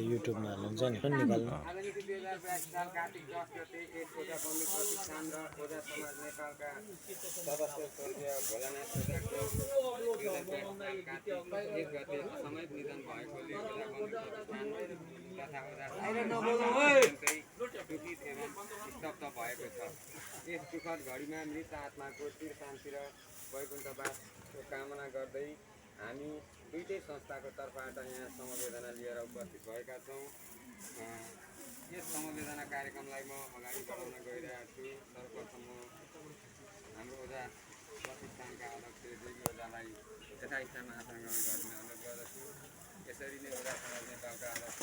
युट्युबमा हाल्नुहुन्छ नि निकाल्नु साल कार्तिक 10 गते एक ओझा बन्दी प्रतिष्ठान र ओझा समाज नेपालका सदस्य स्वर्गीय भोलानाथ ओझाको 2022 कार्तिक 1 गते असामयिक निधन भएकोले ओझा बन्दी प्रतिष्ठान तथा ओझा दुखित एवं स्तब्ध भएको छ। यस दुःखद घडीमा मृत आत्माको चिर शान्ति र वैकुण्ठवासको कामना गर्दै हामी दुईटै संस्थाको तर्फबाट यहाँ समवेदना लिएर उपस्थित भएका छौँ। यस समवेदना कार्यक्रमलाई म अगाडि बढाउन गइरहेको छु। सर्वप्रथम म हाम्रो ओझा प्रतिष्ठानका अध्यक्ष देवी ओझालाई यथास्थानमा आसन ग्रहण गर्ने अनुरोध गर्दछु। यसरी नै ओझा समाज नेपालका अध्यक्ष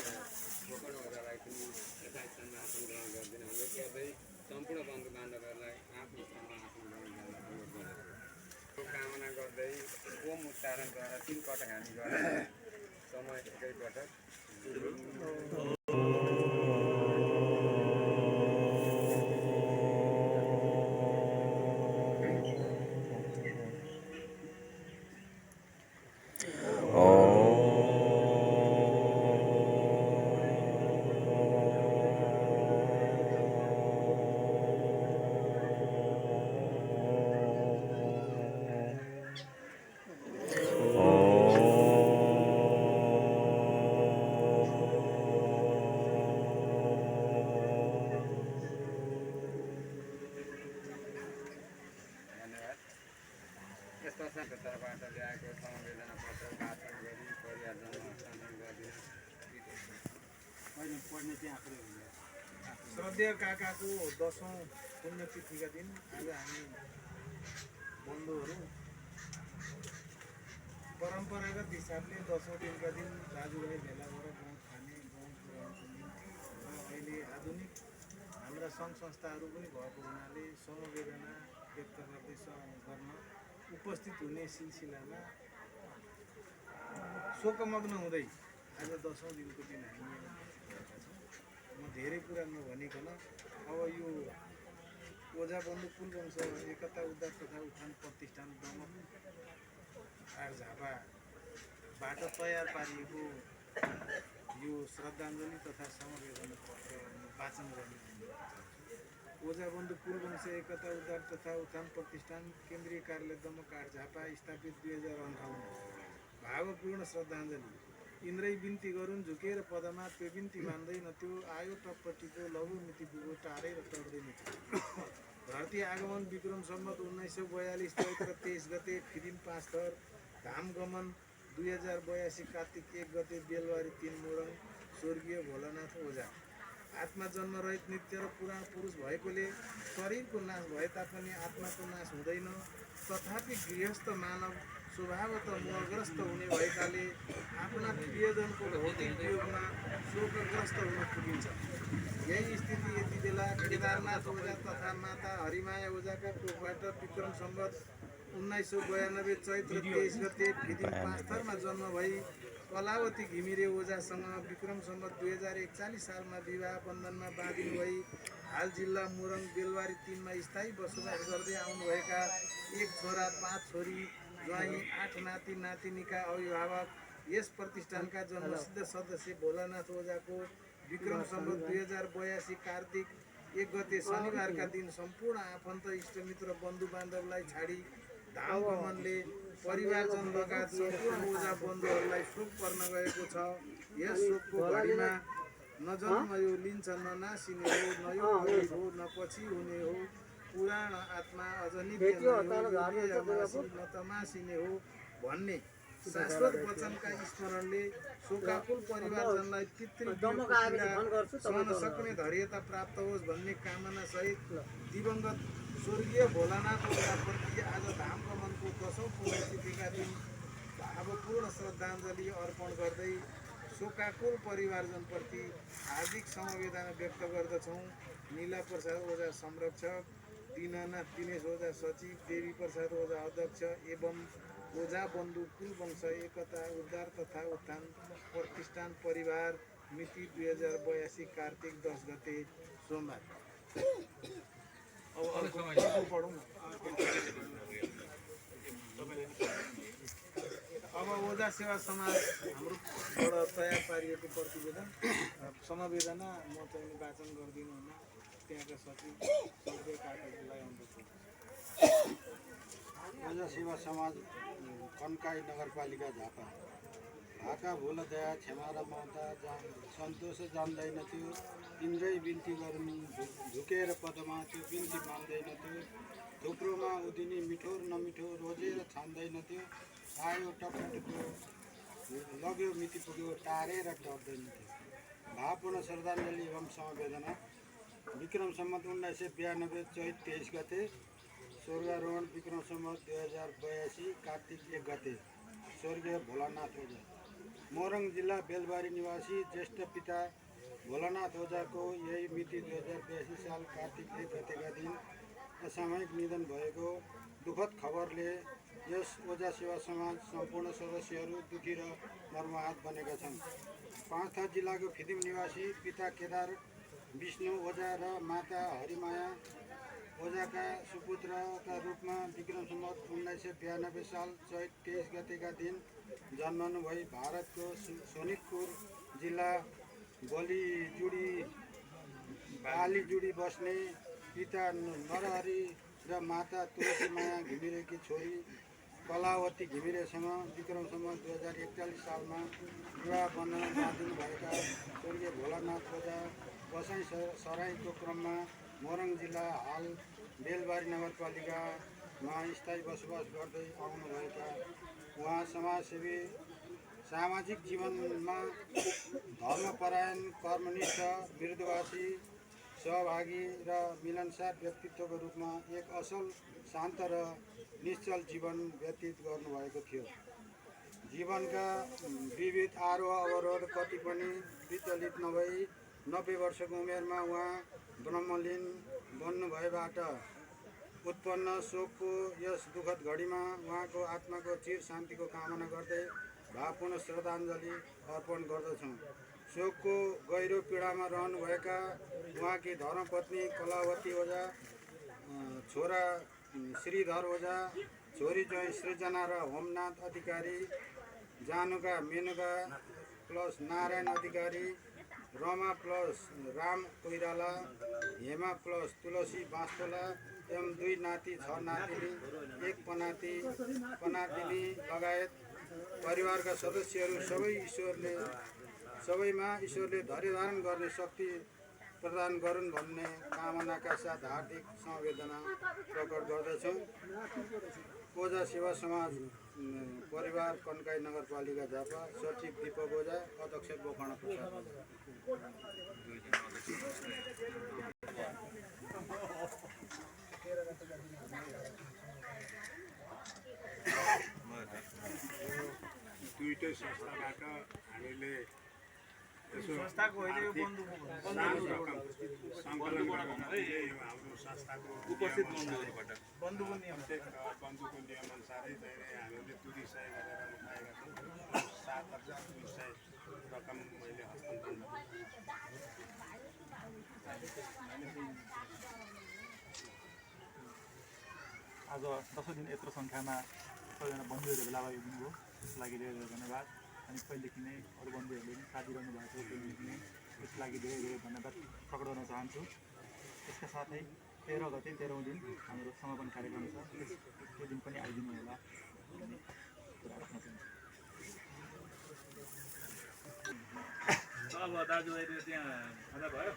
गोकर्ण ओझालाई पनि यथास्थानमा आसन ग्रहण गरिदिन अनुरोध गर्दै सम्पूर्ण बन्धु बान्धवहरूलाई आफ्नो स्थानमा आसन ग्रहण गर्न अनुरोध गर्दछु। कामना गर्दै ओम उच्चारणद्वारा 3 पटक हामी गरेर समय एकैपटक तर्फबाट ल्याएको समवेदना पत्र वाचन गरी परिवारजनमा हस्तान्तरण गरिदिन। श्रद्धेय काकाको 10औं पुण्यतिथिका दिन आज हामी बन्धुहरू परम्परागत हिसाबले 10औं दिनका दिन दाजुभाइ भेला भएर गाउँ खाने गाउँ पुर्याउनको निम्ति र अहिले आधुनिक हाम्रा सङ्घ संस्थाहरू पनि भएको हुनाले समवेदना व्यक्त गर्दै गर्न उपस्थित हुने सिलसिलामा शोकमग्न हुँदै आज 10औं दिनको दिन हामी भएका छौँ। म धेरै कुरा नभनिकन अब यो ओझा बन्धु कुलवंश एकता उद्धार तथा उत्थान प्रतिष्ठान दमक आर झापाबाट तयार पारिएको यो श्रद्धाञ्जली तथा समवेदना पत्र वाचन गर्ने ओझा बन्धु कुलवंश एकता उद्धार तथा उत्थान प्रतिष्ठान केन्द्रीय कार्यालय दमक आर झापा स्थापित 2058। भावपूर्ण श्रद्धाञ्जली। इन्द्रै बिन्ती गरून् झुकेर पदमा त्यो बिन्ती मान्दैन त्यो आयो टपट्टिको लघु मिति बुगो टाढै र टर्दैन थियो। धरती आगमन विक्रम सम्वत 1942 चैत्र 23 गते फिदिम 5 थर धाम गमन 2082 कार्तिक 1 गते बेलबारी 3 मोरङ स्वर्गीय भोलानाथ ओझा। आत्मा जन्मरहित नित्य र पुराण पुरुष भएकोले शरीरको नाश भए तापनि आत्माको नाश हुँदैन। तथापि गृहस्थ मानव स्वभावतः मोहग्रस्त हुने भएकाले आफ्ना प्रियजनको भौतिक वियोगमा शोकग्रस्त हुन पुगिन्छ। यही स्थिति यति बेला केदारनाथ ओझा तथा माता हरिमाया ओझाका कोखबाट विक्रम सम्वत 1992 चैत्र 23 गते फिदिम 5 थरमा जन्म भई कलावती घिमिरे ओझासँग विक्रम सम्वत 2041 सालमा विवाह बन्धनमा बाँधिनु भई हाल जिल्ला मोरङ बेलबारी 3 मा स्थायी बसोबास गर्दै आउनुभएका 1 छोरा 5 छोरी ज्वाइँ 8 नाति नातिनीका अभिभावक यस प्रतिष्ठानका जन्मसिद्ध सदस्य भोलानाथ ओझाको विक्रम सम्वत 2082 कार्तिक 1 गते शनिबारका दिन सम्पूर्ण आफन्त इष्टमित्र बन्धु बान्धवलाई छाडी धाम गमनले परिवारजन लगायत सम्पूर्ण ओझा बन्धुहरूलाई शोक पर्न गएको छ। यस शोकको घडीमा न जन्म यो लिन्छ न नासिने हो न यो अघि हो न पछि हुने हो पुराण आत्मा अझ नित्य न तमासिने हो भन्ने शाश्वत वचनका स्मरणले शोकाकुल परिवारजनलाई सहन सक्ने धैर्यता प्राप्त होस् भन्ने कामना सहित दिवंगत स्वर्गीय भोलानाथ ओझाप्रति आज धाम गमनको 10औं पुण्यतिथिका दिन भावपूर्ण श्रद्धाञ्जली अर्पण गर्दै शोकाकुल परिवारजनप्रति हार्दिक समवेदना व्यक्त गर्दछौँ। नीला प्रसाद ओझा संरक्षक, दीनानाथ दिनेश ओझा सचिव, देवी प्रसाद ओझा अध्यक्ष एवं ओझा बन्धु कुलवंश एकता उद्धार तथा उत्थान प्रतिष्ठान परिवार मिति 2082 कार्तिक 10 गते सोमबार। अर्को पढौँ न। अब ओझा सेवा समाज हाम्रोबाट तयार पारिएको प्रतिवेदन समवेदना म चाहिँ वाचन गर्दिनँ होइन, त्यहाँका सचिव स्वर्गीय कार्कीलाई अनुरोध गर्छु। ओझा सेवा समाज कन्काई नगरपालिका झापा। भाका भुल दया क्षमा र ममता सन्तोष जान्दैनथ्यो, इन्द्रै बिन्ती गरून् झुकेर पदमा त्यो बिन्ती मान्दैनथ्यो, थुप्रोमा उदिनी मिठो र नमिठो रोजेर छान्दैनथ्यो, आयो टक्टुको लग्यो मिति पुग्यो टारेर टर्दैनथ्यो। भावपूर्ण श्रद्धाञ्जली एवं समवेदना। विक्रम सम्वत 1992 चैत 23 गते, स्वर्गारोहण विक्रम सम्वत 2082 कार्तिक 1 गते, स्वर्गीय भोलानाथ ओझा। मोरङ जिल्ला बेलबारी निवासी ज्येष्ठ पिता भोलानाथ ओझाको यही मिति 2082 साल कार्तिक 1 गतेका दिन असामयिक निधन भएको दुःखद खबरले यस ओझा सेवा समाज सम्पूर्ण सदस्यहरू दुखी र मर्माहत बनेका छन्। पाँचथर जिल्लाको फिदिम निवासी पिता केदार विष्णु ओझा र माता हरिमाया ओझाका सुपुत्रका रूपमा विक्रम सम्वत 1992 साल चैत 23 गतेका दिन जन्मनु भई भारतको सोनितपुर जिल्ला बालीजुडी बस्ने पिता नरहरि र माता तुलसी माया घिमिरेकी छोरी कलावती घिमिरेसँग विक्रम सम्वत 2041 सालमा विवाह बन्धन बाँधिनु भएका स्वर्गीय भोलानाथ ओझा बसाइँ सराईको क्रममा मोरङ जिल्ला हाल बेलबारी नगरपालिकामा स्थायी बसोबास गर्दै आउनुभएका उहाँ समाजसेवी, सामाजिक जीवनमा धर्मपरायण, कर्मनिष्ठ, मृदुभाषी, सहभागी र मिलनसार व्यक्तित्वको रूपमा एक असल, शान्त र निश्चल जीवन व्यतीत गर्नुभएको थियो। जीवनका विविध आरोह अवरोध कति पनि विचलित नभई 90 वर्षको उमेरमा उहाँ ब्रह्मलीन बन्नुभएबाट उत्पन्न शोकको यस दुःखद घडीमा उहाँको आत्माको चिर शान्तिको कामना गर्दै भावपूर्ण श्रद्धाञ्जली अर्पण गर्दछौँ। शोकको गहिरो पीडामा रहनुभएका उहाँकी धर्मपत्नी कलावती ओझा, छोरा श्रीधर ओझा, छोरी ज्वाइँ सृजना र होमनाथ अधिकारी, जानुका मेनुका प्लस नारायण अधिकारी, रमा प्लस राम कोइराला, हेमा प्लस तुलसी बाँसतोला एवं 2 नाति 6 नातिनी 1 पनातिनी लगायत परिवारका सदस्यहरू सबैमा ईश्वरले धैर्य धारण गर्ने शक्ति प्रदान गरून् भन्ने कामनाका साथ हार्दिक समवेदना प्रकट गर्दछौँ। ओझा सेवा समाज परिवार कन्काई नगरपालिका झापा, सचिव दीपक ओझा, अध्यक्ष गोकर्ण प्रसाद दुईटै संस्थाबाट हामीले संस्थाको होइन यो बन्धुको सानो रकम सङ्कलन गरेर हाम्रो संस्थाको उपस्थित बन्धुको नियम बन्धुको नियमअनुसारै चाहिँ हामीले तुरी सय गरेर उठाएका छौँ। 7,200 रकम मैले हस्तान्तरण आज 10 दिन यत्रो सङ्ख्यामा सबैजना बन्धुहरूले भेला भएको दिनुभयो, त्यसको लागि धेरै धेरै धन्यवाद। अनि पहिलेदेखि नै अरू बन्धुहरूले पनि साथ दिइरहनु भएको थियो, त्यसदेखि नै त्यसको लागि धेरै धेरै धन्यवाद प्रकट गर्न चाहन्छु। त्यसका साथै 13 गते 13औँ दिन हाम्रो समापन कार्यक्रम छ, त्यो दिन पनि आइदिनु होला भन्ने कुरा राख्न चाहन्छु। अब दाजुभाइले त्यहाँ खाना भयो।